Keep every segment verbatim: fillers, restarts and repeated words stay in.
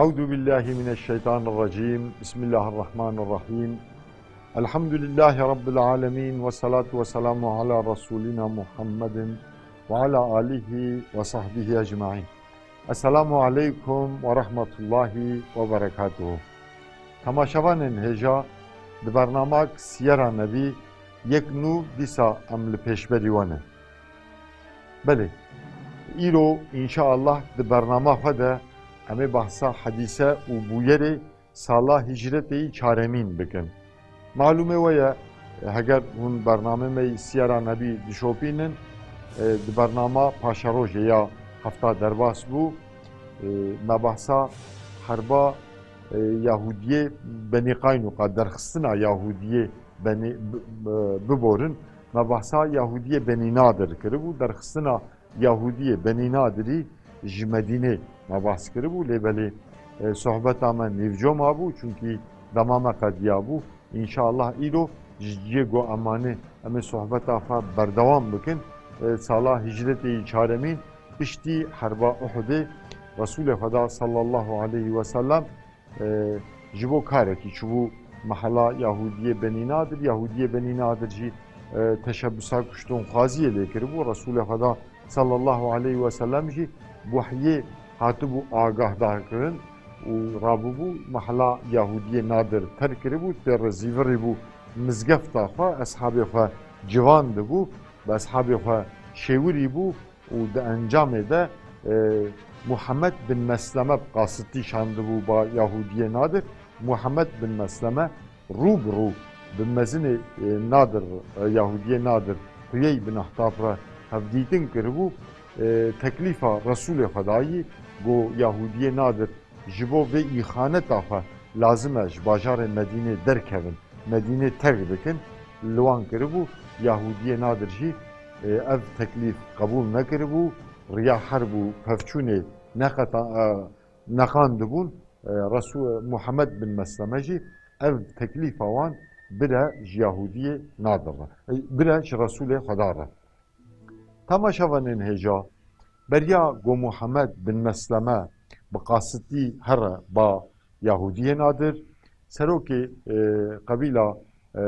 أعوذ بالله من الشيطان الرجيم. بسم الله الرحمن الرحيم. الحمد لله رب العالمين، والصلاة والسلام على رسولنا محمد وعلى آله وصحبه أجمعين. السلام عليكم ورحمة الله وبركاته. Temaşevanên hêja, di bernamak Siyera Nebî yek nû dîsa em li pêşberî we ne. Belê, îro înşaallah di bernama xwe de em ê behsa hedîse û bûyerê sala hicretê yî çaremîn bikin. Malûmê we ye, heger hûn bernamê me yî Siyera Nebî dişopînin, e, di bernama paşerojê ya hefta derbas bû, e, me behsa herba, e, Yahûdiyê Benî Qaynuqa, derxistina Yahûdiyê Benî, bi-, bi-, biborin, me behsa Yahûdiyê Benî Nadir kiribû, derxistina Yahûdiyê Benî Nadirî ji Medînê me behs kiribû, lê belê, e, sohbeta me nîvco mabû, çunkî dema me qediyabû. Înşallah îro ji cihê ku em anî, em ê sohbeta xwe berdewam bikin. E, sala hicretê yî çaremîn piştî herba Uhudê Resûlê Xweda sallallahu aleyhi ve sellem e, ji bo karekî çûbû mehela Yahûdiyê Benî Nadir. Yahûdiyê Benî Nadir jî, e, teşebbisa kuştinxwaziyê lê kiribû. Resûlê Xweda sallallahu aleyhi ve sellem jî wehyê hatibû agahdarkirin û rabûbû mehela Yahûdiyê Nadir terk kiribû, tê re zîvirîbû mizgefta xwe, eshabê xwe ciwan dibû, bi eshabê xwe şêwirî bû. Û di encamê de, e, Muhammed bin Mesleme bi qasitî şandibû ba Yahûdiyê Nadir. Muhammed bin Mesleme rû bi rû bi mezinê, e, Nadir, e, Yahûdiyê Nadir, Huyey bin Ahtab re hevdîtin kiribû. E, teklîfa Resûlê Xwedayî ku Yahûdiyê Nadir ji bo vê îxaneta xwe lazim e ji bajarê Medînê derkevin, Medînê terk bikin, li wan kiribû. Yahûdiyê Nadir jî, e, ev teklîf qebûl nekiribû, riya herb û pevçûnê neqeta-, e, neqandibûn. E, Resû-, Muhammed bin Mesleme jî ev teklîfa wan bire ji Yahûdiyê Nadir re, e, bire ji Resûlê Xweda re. Temaşevanên hêja, beriya ku Muhammed bin Mesleme bi qasitî here ba Yahûdiyê Nadir, serokê, e, qebîla, e,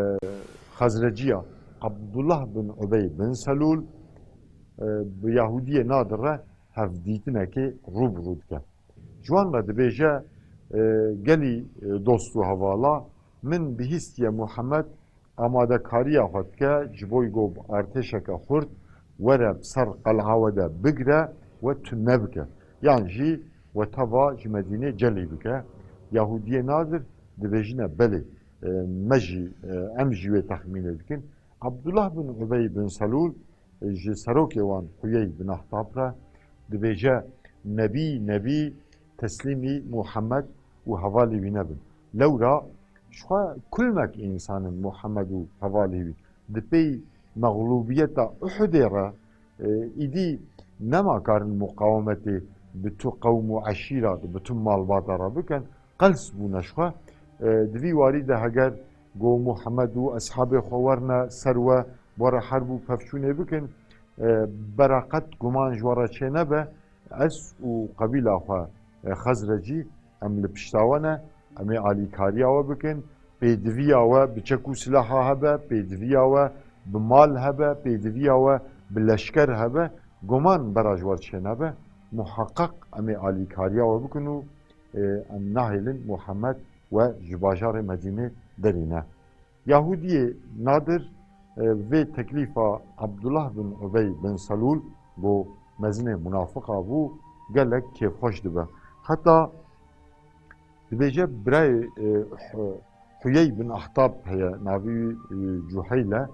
Xezreciya Abdullah bin Ubey bin Selûl, e, bi Yahûdiyê Nadir re hevdîtinekê rû bi rû dike. Ji wan re dibêje, e, gelî, e, dost û hevala, min bihîstiye Muhammed amadekariya xwe dike, ji bo ku bi artêşeke xurt were bi ser qel'a we de bigire, we tune bike. Yan jî we teva ji Medînê celî bike. Yahûdiyê Nadir dibêjine, belê, e, me jî, e, em jî wê texmînê dikin. Abdullah bin Ubey bin Selûl, e, ji serokê wan Huyey bin Ahtab re dibêje, Nebî, Nebî, teslîmî Muhammed û hevalê wî nebin. Lewra ji xwe kulmek însan in Muhammed û hevalê wî. Di pey mexlûbiyeta Uhudê re, e, îdî nema karin muqawemetê bi tu qewm û eşîra de, bi tu malbata re bikin. Qels bûne ji xwe. E, di vî warî de heger ku Muhammed û eshabê xwe werine ser we, we re herb û pevçûnê bikin, e, bera qet guman ji we re çênebe. Ez û qebîla xwe, e, Xezrecî, em li pişta we ne, em ê alîkariya we bikin. Pêdiviya we bi çek û silaha hebe, pêdiviya we bi mal hebe, pêdiviya we bi leşker hebe, guman bera ji we çênebe. Muheqeq em ê alîkariya we bikin û, e, em nahêlin Muhammed we ji bajarê Medînê derîne. Yahûdiyê Nadir, e, vê teklîfa Abdullah bin Ubey bin Selûl, ku mezinê munafiqa bû, gelek kêfxweş dibe. Heta dibêje birayê, e, Hu-, Huyey bin Ahtab heye, navê wî, e, Cuheyl e.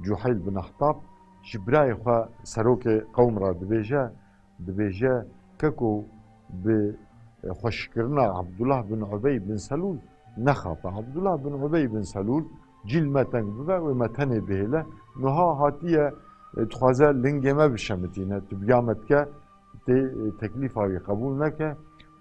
Cuheyl bin Ahtab ji birayê xwe serokê qewm re dibêje, dibêje, keko bi, e, xweşkirina Abdullah bin Ubey bin Selûl nexape. Abdullah bin Ubey bin Selûl cîl me teng bibe, wê me tenê bihêle. Niha hatiye, e, dixwaze lingê me bişemitîne, tu biya me dike, tê, e, teklîfa wî qebûl neke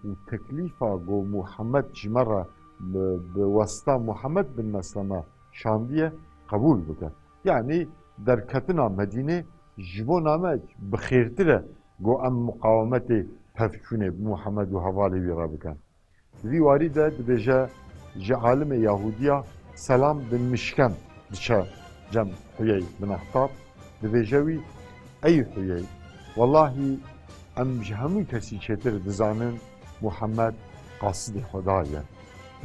û teklîfa ku Muhammed ji me re bi, bi wasta Muhammed bin Mesleme şandiye, qebûl bike. Yanî derketina Medînê ji bona me bi xêrtir e ku em muqawemetê pevçûnê bi Muhammed û hevalê wî re bikin. Di vî warî de dibêje ji alimê Yahûdiya Selam bin Mişkem diçe cem Huyey bin Ehtab, dibêje wî, Ey Huyey, wellahî em ji hemû kesî çêtir dizanin Muhammed qasidê Xwedayê ye.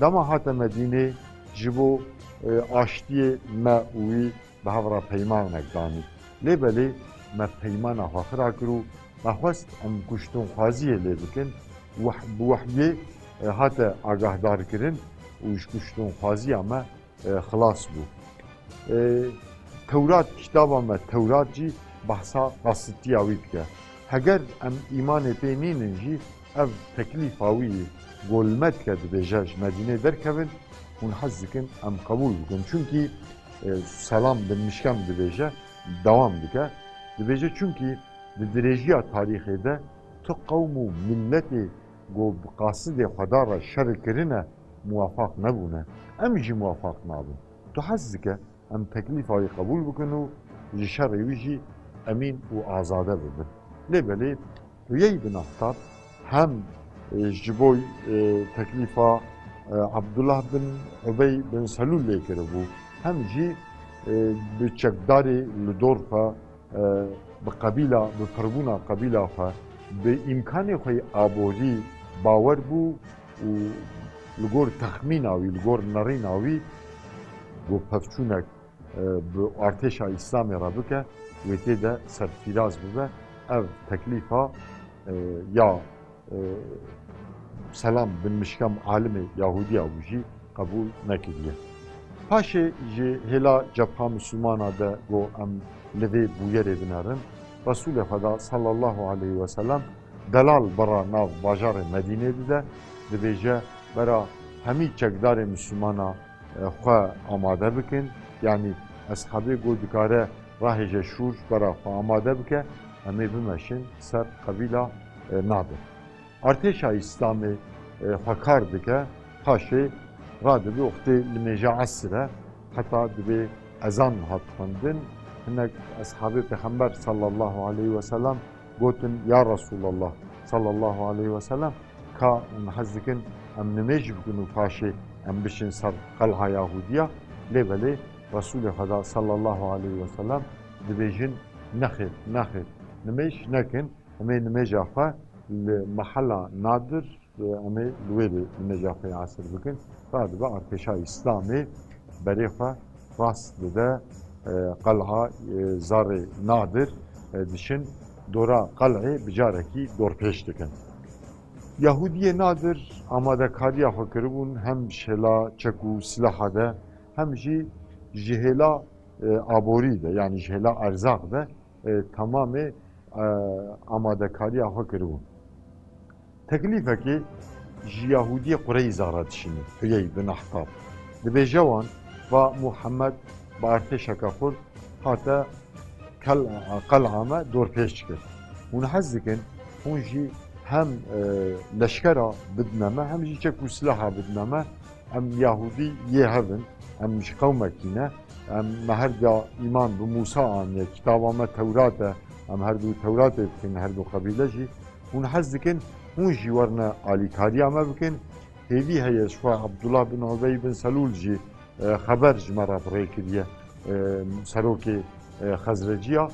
Dema hate Medînê ji bo, e, aştiyê me û wî bi hev re peymanek danî. Lê belê me peymana xwe xira kir û me xwest em kuştinxwaziyê lê bikin. Weh-, bi wehyê, e, hate agahdarkirin û ji kuştinxwaziya me, e, xilas bû. E, Tewrat, kitaba me Tewrat jî behsa qasitiya wî dike. Heger em îmanê pê nînin jî, ev teklîfa wî yê, ku li me dike, dibêje ji Medînê derkevin, hûn hez dikin em qebûl bikin. Çunkî, e, Selam bin Mişkem dibêje, dewam dike. Dibêje, çunkî di dirêjiya tarîxê de tu qewm û miletê ku bi qasidê Xweda re şer kirine, muwefaq nebûne. Em jî muwefaq nabin. Tu hez dike em teklîfa wî qebûl bikin û ji şerê wî jî emîn û azade bibin. Lê belê Huyey bin Ahtab hem, e, ji bo, e, teklîfa, e, Abdullah bin Ubey bin Selûl lê kiribû, hem jî, e, bi çekdarê li dor xwe, e, bi qebîla, bi pirbûna qebîla xwe, bi îmkanê xwe yê aborî bawer bû û li gor texmîna wî, li gor nerîna wî, ku pevçûnek, e, bi artêşa Îslamê re bike, wê tê de serfîraz bibe. Ev teklîfa, e, ya, e, Selam bin Mişkem alimê Yahûdiya bû jî qebûl nekiriye. Paşê ji hêla Cebha Misilmana de ku em li vê bûyerê binerin, Resûlê Xweda sallallahu aleyhi ve sellem delal bera nav bajarê Medînê dide, dibêje, bera hemî çekdarê Misilmana, e, xwe amade bikin, yanî eshabê ku dikare rahêje şûr bera xwe amade bike, em ê bimeşin ser qebîla, e, Nadir. Artêşa Îslamê, e, xwe kar dike, paşê radibe wextê nimêja esir e, heta dibê ezan hat xwendin. Hinek eshabê Pêxember sallallahu aleyhi ve sellem gotin, Ya Resûlallah sallallahu aleyhi ve sellem, ka hûn hez dikin em nimêj bikin û paşê em biçin ser qelha Yahûdiya? Lê belê Resûlê Xweda sallallahu aleyhi ve sellem dibêjin, Nexêr, nexêr, nimêj nekin. Em ê nimêja xwe li mehela Nadir, em ê li wê de nimêja xwe yê esir bikin. Radibe artêşa Îslamê berê xwe rast dide, e, qel'a, e, zarê Nadir, e, diçin dora qel'ê bi carekî dorpêç dikin. Yahûdiyê Nadir amadekariya xwe kiribûn hem ji hêla çek û silaha de, hem jî ji hêla, e, aborî de, yanî ji hêla erzaq de, e, temamê, e, amadekariya xwe kiribûn. Teklîfekê ji Yahûdiyê Qureyza re dişîne, Huyey bin Ahtab. Dibêje wan, va Muhammed bi artêşeke xurt hate kel-, qel'a me dorpêç kir. Hûn hez dikin, hûn jî hem, e, leşkera bidine me, hem jî çek û silaha bidine me. Em Yahûdî yê hev in, em ji qewmekî ne, em, me her da îman bi Mûsa aniye, kitaba me Tewrat e, em her du Tewratê dikin, her du qebîle jî. Hûn hez dikin, hûn jî werine alîkariya me bikin. Hêvî heye ji xwe Abdullah bin Ubey bin Selûl jî, e, xeber ji me re bi rê kiriye, e, serokê, e, Xezreciya.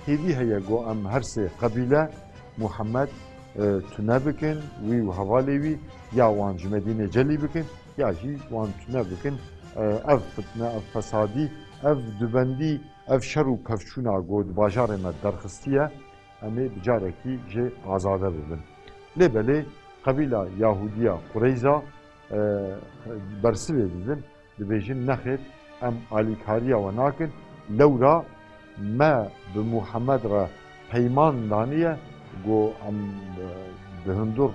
Hêvî heye ku em her sê qebîle Muhammed, e, tune bikin, wî û hevalê wî, ya wan ji Medînê celî bikin, ya jî wan tune bikin. E, ev fitne, ev fesadî, ev dubendî, ev şer û pevçûna ku di bajarê me derxistiye, em ê bi carekî jê azade bibin. Lê belê qebîla Yahûdiya Qureyza, e, bersivê didin, dibêjin, Nexêr, em alîkariya we nakin. Lewra me bi Muhammed re peyman daniye, ku em, e, di hundir,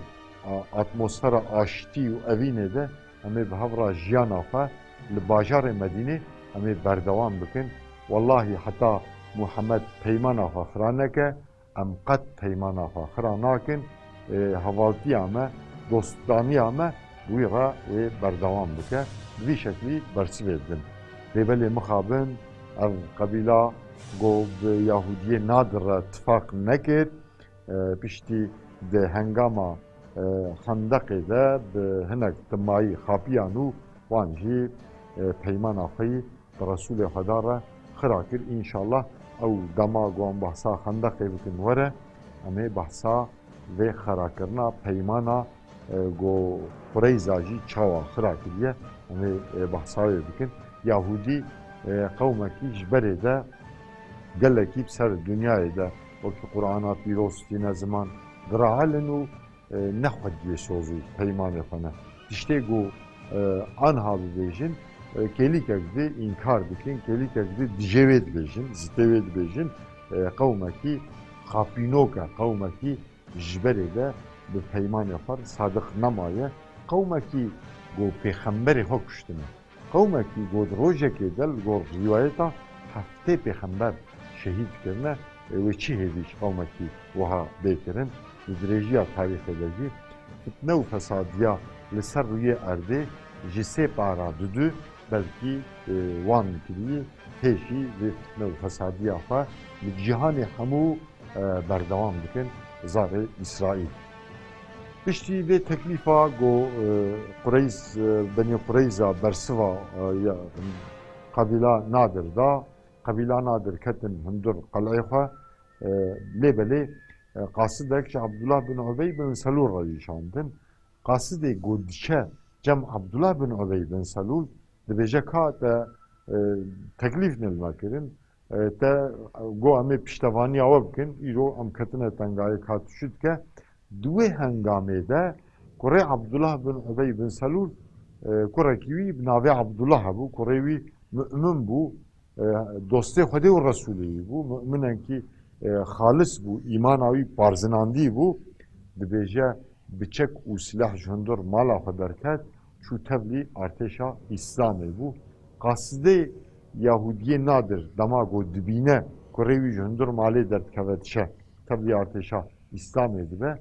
a, atmosfera aştî û evînê de em ê bi hev re jiyana xwe li bajarê Medînê em ê berdewam bikin. Wellahî heta Muhammed peymana xwe xira neke, em qet peymana xwe xira nakin. E, hevaltiya me, dostaniya me wî re wê berdewam bike. Bi vî şeklî bersivê didin. Lê belê mixabin, ev qebîla ku bi Yahûdiyê Nadir re tifaq nekir, e, piştî di hengama e, Xendeqê de bi hinek timayî xapiyan û wan jî, e, peymana xwe yî bi Resûlê Xweda re xira kir. Înşallah ew dema ku em behsa Xendeqê bikin were, em ê behsa vê xirakirina peymana, e, ku Qureyza jî çawa xira kiriye, em ê, e, behsa wê bikin. Yahûdî, e, qewmekî ji berê de gelekî bi ser dinyayê de wekî Qur'ana pîroz tîne ziman, dirahil in û, e, ne xwediyê soz û peymanê xwe ne. Tiştê ku, e, anha bibêjin, e, kêlîkek di înkar dikin, kêlîkek di dijê wê dibêjin, zitê wê dibêjin, e, qewmekî xapînok e, qewmekî ji berê de bi peymanê xwe re sadiq nemaye, qewmekî ku pêxemberê xwe kuştine. Qewmekî ku di rojekê de li gor rîwayeta heftê pêxember şehîd kirine, e, wê çi hêvî ji qewmekî wiha bê kirin? Di dirêjiya tarîxê de jî fitne û fesadiya li ser rûyê erdê ji sê para didu, belkî, e, wan kirî hê jî vê fitne û fesadiya xwe li cîhanê hemû, e, berdewam dikin, zarê Îsraîl. Piştî vê teklîfa ku, e, Qureyz, e, Benî Qureyza bersiva, e, ya, qebîla Nadir da, qebîla Nadir ketin hundir qel'ê xwe, e, lê belê, e, qasidek ji Abdullah bin Ubey bin Selûl re jî şandin. Qasidê ku diçe cem Abdullah bin Ubey bin Selûl, dibêje ka te, e, teklîf nil me kirin, e, te got em ê piştevaniya we bikin, îro em ketine tengayê ka tu çi dike. Di wê hengamê de kurê Abdullah bin Ubey bin Selûl, e, kurekî wî bi navê Abdullah hebû, kurê wî Mu'min bû, e, dostê Xwedê û Resûlê wî bû, mu'minenkî, e, xalis bû, îmana wî parzinandî bû, dibêje, bi çek û silah ji hundir mala xwe derket, çû tevlî artêşa Îslamê bû. Qasidê Yahûdiyê Nadir dema ku dibîne kurê wî ji hundir malê derdikeve diçe tevlî artêşa Îslamê dibe,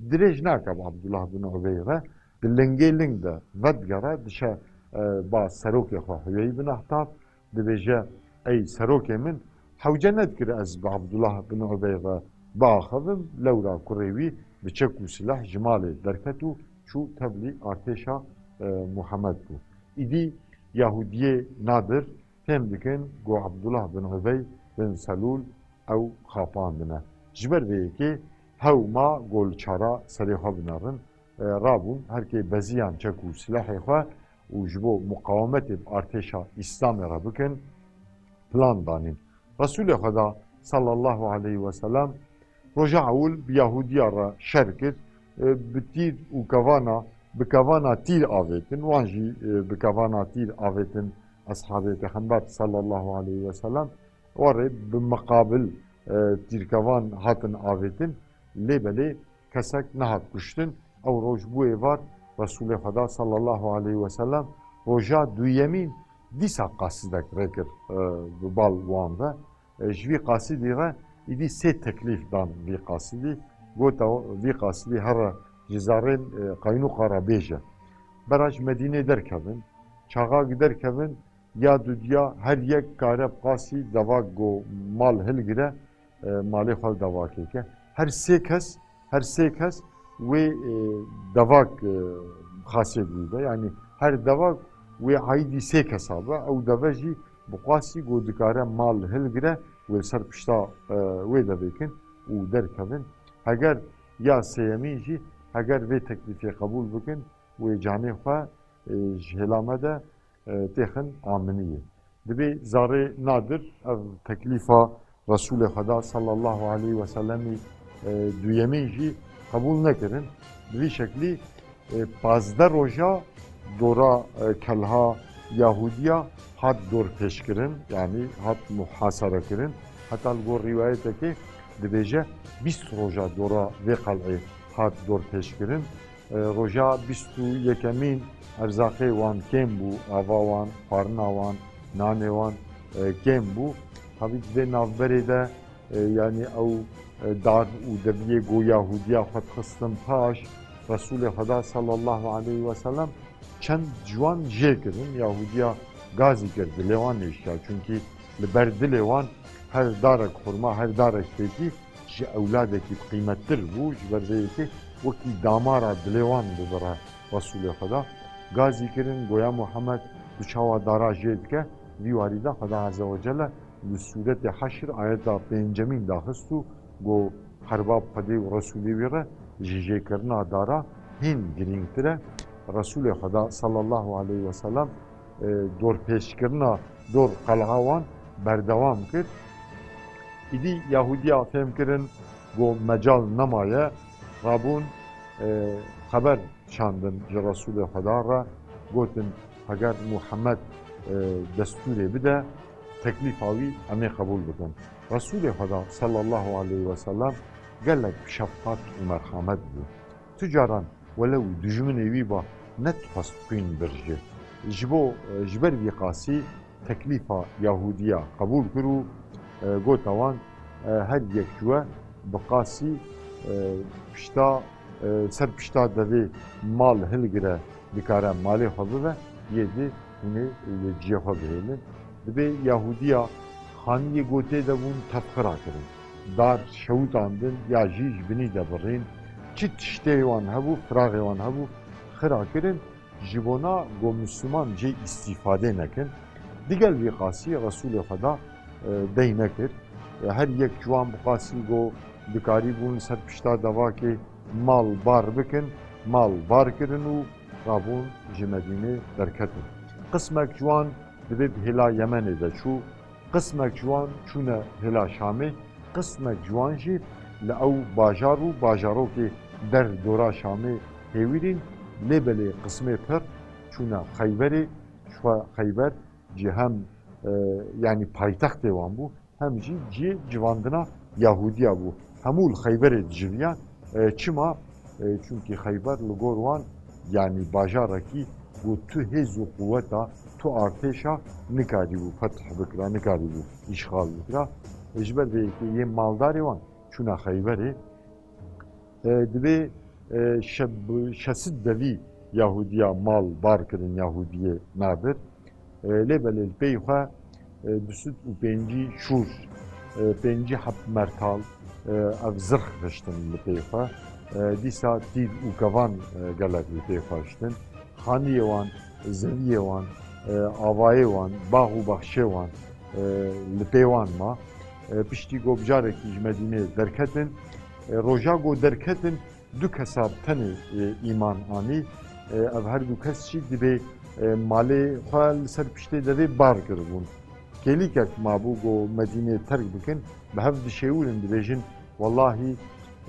dirêj nake bi Abdullah bin Ubey re, di lingê ling de vedigere diçe, e, ba serokê xwe Huyey bin Ehtab, dibêje, ey serokê min, hewce nedikir ez bi Abdullah bin Ubey re biaxivim, lewra kurê wî bi çek û silah ji malê derket û çû tevlî artêşa, e, Muhammed bû. Îdî Yahûdiyê Nadir fêm dikin ku Abdullah bin Ubey bin Selûl ew xapandine. Ji ber vê yekê hewma ku li çara serê xwe binerin, e, rabûn, her kê beziyan çek û silahê xwe û ji bo muqawemetê bi artêşa Îslamê re bikin, plan danîn. Resûlê Xweda sallallahu aleyhi ve sellem roja ewil bi Yahûdiya re şer kir, e, bi tîr û kevana, bi kevana tîr avêtin, wan jî, e, bi kevana tîr avêtin eshabê Pêxember sallallahu aleyhi ve sellem, warê bi miqabil, e, tîrkevan hatin avêtin, lê belê kesek nehat kuştin. Ew roj bû êvar Resûlê Xweda sallallahu aleyhi ve sellem roja duyemîn dîsa qasidek rêkir, e, bi bal wan ve. E, ji vî qasidî re îdî sê teklîf dan vî qasidî. Gota vî qasidî here ji zarên, e, Qaynuqa re bêje. Bera ji Medînê derkevin, çaxak derkevin, ya dudiya her yek kare bi qasî devak ku mal hilgire, e, malê xwe li devakê ke. Her sê kes, her sê kes wê, e, devak, e, xasê bûbe. Yanî her devak wê aîdî sê kesa be. Ew deve jî bi qasî ku dikare mal hilgire, wê li ser pişta, e, wê devê kin û derkevin. Heger ya sêyemîn jî, heger vê teklîfê qebûl bikin, wê canê xwe, e, ji hêla me de, e, têxin aminiyê. Dibê zarê Nadir ev teklîfa Resûlê Xweda sallallahu aleyhi ve sellemî, e, duyemîn jî qebûl nekirin. Bi vî şeklî, e, pazdeh roja dora, e, kelha Yahûdiya hat dorpêçkirin, yanî hat muhasere kirin. Heta li gor rîwayetekê dibêje bîst roja dora vê qel'ê hat dorpêçkirin. E, roja bîst û yekemîn erzaqê wan kêm bû, ava wan, xwarina wan, nanê wan, e, kêm bû. Tabî di vê navberê de, e, yanî ew, e, dar û deviyê ku Yahûdiya xwe dixistin paş, Resûlê Xweda sallallahu aleyhi ve sellem çend ji wan jê kirin. Yahûdiya gazî kir, dilê wan nêşiya. Çunkî li ber dilê wan her darek xurma, her darek fêkî ji ewladekî bi qîmettir bû. Ji ber vê yekê wekî damara dilê wan bibire Resûlê Xweda. Gazî kirin, goya Muhammed tu çawa dara jê dike, vî warî de Xweda Azze ve Celle li sûretê Heşr ayeta pêncemîn daxist û got, herba bi Xwedê û Resûlê wî re ji jêkirina dara hîn girîngtir e. Resûlê Xweda sallallahu aleyhi ve sellem, e, dorpêçkirina dor qel'a wan berdewam kir. Îdî Yahûdiya fêm kirin ku mecal nemaye, rabûn, e, xeber çandin ji Resûlê Xweda re, gotin, heger Muhammed, e, destûrê bide, teklîfa wî em ê qebûl bikin. Resûlê Xweda sallallahu aleyhi ve sellem gelek bi şefqat û merhamet bû. Tu caran welew dijminê wî ba, nedixwest xwîn birije. Ji bo, e, ji ber vî qasî teklîfa Yahûdiya qebûl kir û, e, gota wan, e, her yek ji we bi qasî, e, pişta, e, ser pişta devê mal hilgire, dikare malê xwe bibe, yê di hûn ê li cihê xwe bihêlin. Dibê Yahûdiya xaniyê ku tê de bûn tev xira kirin. Dar şewitandin ya jî ji binî de birîn. Çi tiştê wan hebû, firaxê wan hebû, xira kirin. Ji bona ku Misliman jê îstîfade nekin, digel vî qasî Resûlê Xweda, e, dey nekir. E, her yek ji wan bi qasî ku dikarîbûn ser pişta devakê mal bar bikin, mal bar kirin û rabûn ji Medînê derketin. Qismek ji wan dibê bi hêla Yemenê de çû, qismek ji wan çûne hêla Şamê, qismek ji wan jî li ew bajar û bajarokê der dora Şamê hêwîrîn, lê belê qismê pir çûne Xeyberê, ji xwe Xeyber cî hem, e, yanî paytextê wan bû, hem jî cihê civandina Yahûdiya bû. Hemû li Xeyberê diciviyan. E, çima? E, çunkî Xeyber li gor wan, yanî bajarekî ku tu hêz û quweta, tu artêşa nikarîbû fetih bikira, nikarîbû îşxal bikira. E, ji ber vê yekê yê maldarê wan çûna Xeyberê. E, dibê, e, şe-, şesit devî Yahûdiya mal bar kirin Yahûdiyê nabir. E, lê belê li pey xwe, e, du sed û pêncî şûr, e, pêncî heb mertal, e, ev zirx xiştin li pey xwe. E, dîsa tîr û kevan, e, gelek li pey xwe hiştin. Xaniyê wan, zeviyê wan, e, avayê wan, bax û baxçê wan, e, li pê wan ma. E, piştî ku bi carekî ji Medînê derketin, e, roja ku derketin, du kesa bi tenê, e, îman anî. E, ev her du kes jî dibê, e, malê xwe li ser piştê devê bar kiribûn. Kêlîkek mabû ku Medînê terk bikin, bi hev dişêwirin, dibêjin, wellahî,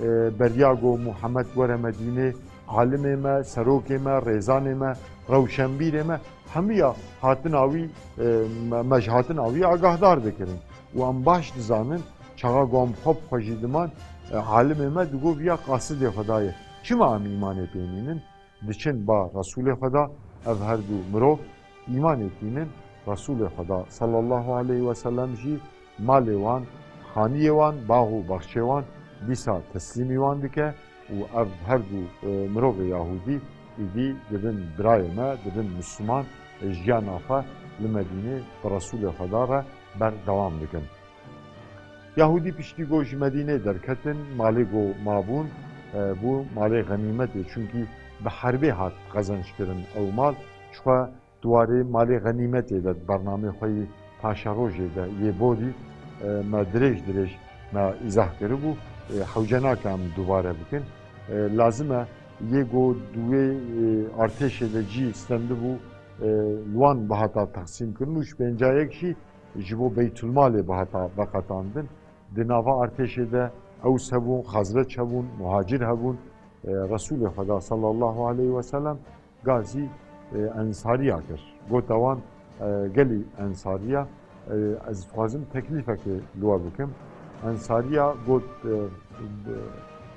e, beriya ku Muhammed were Medînê, alimê me, serokê me, rêzanê me, rewşenbîrê me, hemiya hatina wî, e, me, me ji hatina wî agahdar dikirin. Û em baş dizanin, çaxa ku em xwe bi xwe jî diman, e, alimê me digot, viya qasidê Xwedayê. Çima em îmanê pê nînin? Diçin ba Resûlê Xweda, ev her du mirov îmanê tînin, Resûlê Xweda sallallahu aleyhi ve sellem jî malê wan, xaniyê wan, bax û baxçê wan dîsa teslîmî wan dike û ev her du, e, mirovê Yahûdî îdî dibin birayê me, dibin Misliman, e, jiyana xwe li Medînê bi Resûlê Xweda re berdewam dikin. Yahûdî piştî ku ji Medînê derketin, malê ku mabûn, e, bû malê xenîmetê, çunkî bi herbê hat qezenc kirin ew mal. Ji xwe di warê malê xenîmetê de di bernameyê xwe yê paşerojê de yê bodî, e, me dirêj dirêj me îzah kiribû, e, hewce nake em dubare bikin. E, lazim e yê ku di wê, e, artêşê de cî stendibû, e, li wan bihata texsîmkirin û ji pênca yek jî ji bo Beytulmalê bihata veqetandin. Di nava artêşê de Ews hebûn, Xezreç hebûn, Muhacir hebûn. E, Resûlê Xweda sallallahu aleyhi ve sellem gazî, e, Ensariya kir. Gota wan, e, gelî Ensariya, e, ez dixwazim teklîfekê li we bikim. Ensariya got, e,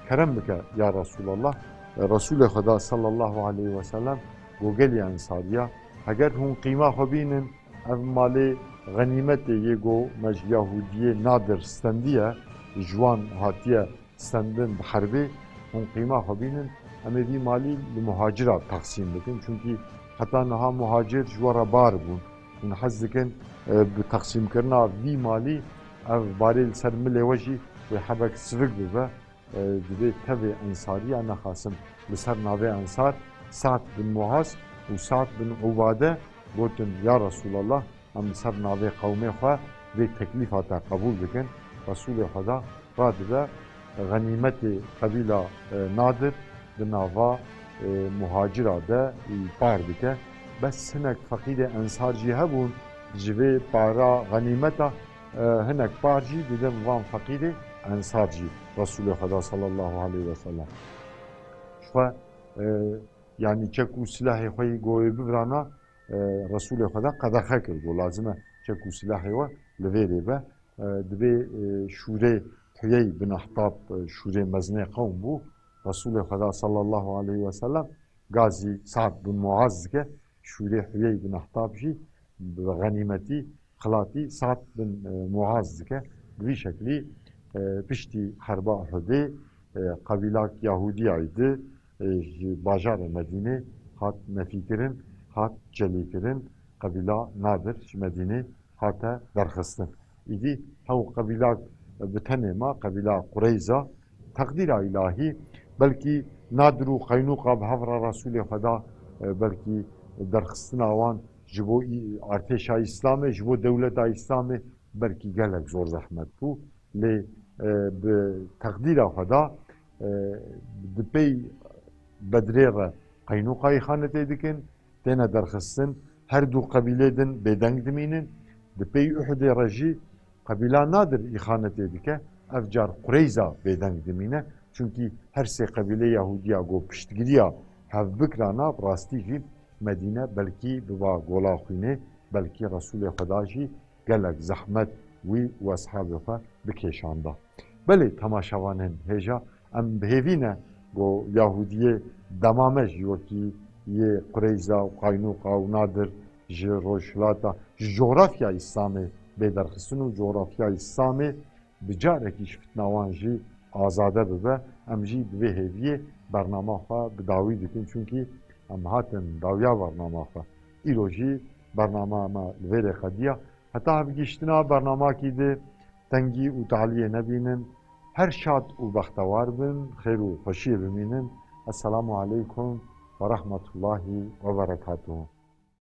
kerem bike ya Resulallah. E, Resûlê Xweda sallallahu aleyhi ve sellem got, gelî Ensariya, heger hûn qîma xwe bînin, ev malê xenîmetê yê ku me ji Yahûdiyê Nadir stendiye, ji wan hatiye stendin bi herbê, hûn qîma xwe bînin, em ê vî malî li muhacira texsîm bikin. Çunkî heta niha muhacir ji we re bar bûn. Hûn hez dikin, e, bi texsîmkirina vî malî ev barê li ser milê we jî wê hebek sivik bibe. e, divê tevê ensariya nexasim. Li ser navê Ensar Sa'd bin Muaz û Sa'd bin Ubade gotin, Ya Resûlallah, em li ser navê qewmê xwe vê teklîfa te qebûl dikin. Resûlê Xweda radibe, xenîmetê qebîla, e, Nadir di nava, e, muhacira de, e, par dike. Bes hinek feqîrê ensar jî hebûn, ji vê para xenîmeta, e, hinek par jî didin van feqîrê ensar jî Resûlê Xweda sallallahu aleyhi ve sellem. Ji xwe, e, yanî çek û silahê xwe yî go wê bivirana, e, Resûlê Xweda qedexe kir, got, lazim e çek û silahê we li vêrê be. E, dibê, e, şûrê Huyey bin Ehtab, e, şûrê mezinê qewm bû. Resûlê Xweda sallallahu aleyhi ve sellem gazî Sa'd bin Muaz dike, şûrê Huyey bin Ehtab jî bi xenîmetî xilatî Sa'd bin, e, Muaz dike. Bi vî şeklî, e, piştî herba Uhudê, e, qebîlak Yahûdiyayî di, e, ji bajarê Medînê hat nefîkirin, hat celîkirin. Qebîla Nadir ji Medînê hate derxistin. Îdî hew qebîlak bi tenê ma, qebîla Qureyza, teqdîra îlahî, belkî Nadir û Qeynûqa bi hev re Resûlê Xweda, e, belkî derxistina wan ji bo î-, artêşa Îslamê, ji bo dewleta Îslamê belkî gelek zor zehmet bû. Lê, e, bi teqdîra Xweda, e, di pey Bedrê re Qeynûqa îxanetê dikin, têne derxistin, her du qebîlê din bêdeng dimînin. Di pey Uhudê re jî qebîla Nadir îxanetê dike, ev car Qureyza bêdeng dimîne. Çunkî her sê qebîlê Yahûdiya ku piştgiriya hev bikirana, bi rastî jî Medîne belkî biba gola xwînê, belkî Resûlê Xweda jî gelek zehmet wî û eshabê xwe bikêşanda. Belê, temaşevanên hêja, em bi hêvî ne ku Yahûdiyê dema me jî wekî yê Qureyza û Qaynûqa û Nadir ji rojhilata, ji cografya Îslamê bê derxistin û cografya Îslamê bi carekî ji fitna wan jî azade bibe. Em jî bi vê hêviyê bernama xwe bi dawî dikin, çunkî em hatin dawiya bernama xwe. Îro jî bernama me li vê rê qediya. Heta hevgihiştina bernamakî di, tengî û taliyê nebînin. Her şad û bextewar bin, xêr û xweşiyê bimînin. Esselamu aleykum ve rahmetullahi ve berekatuhu.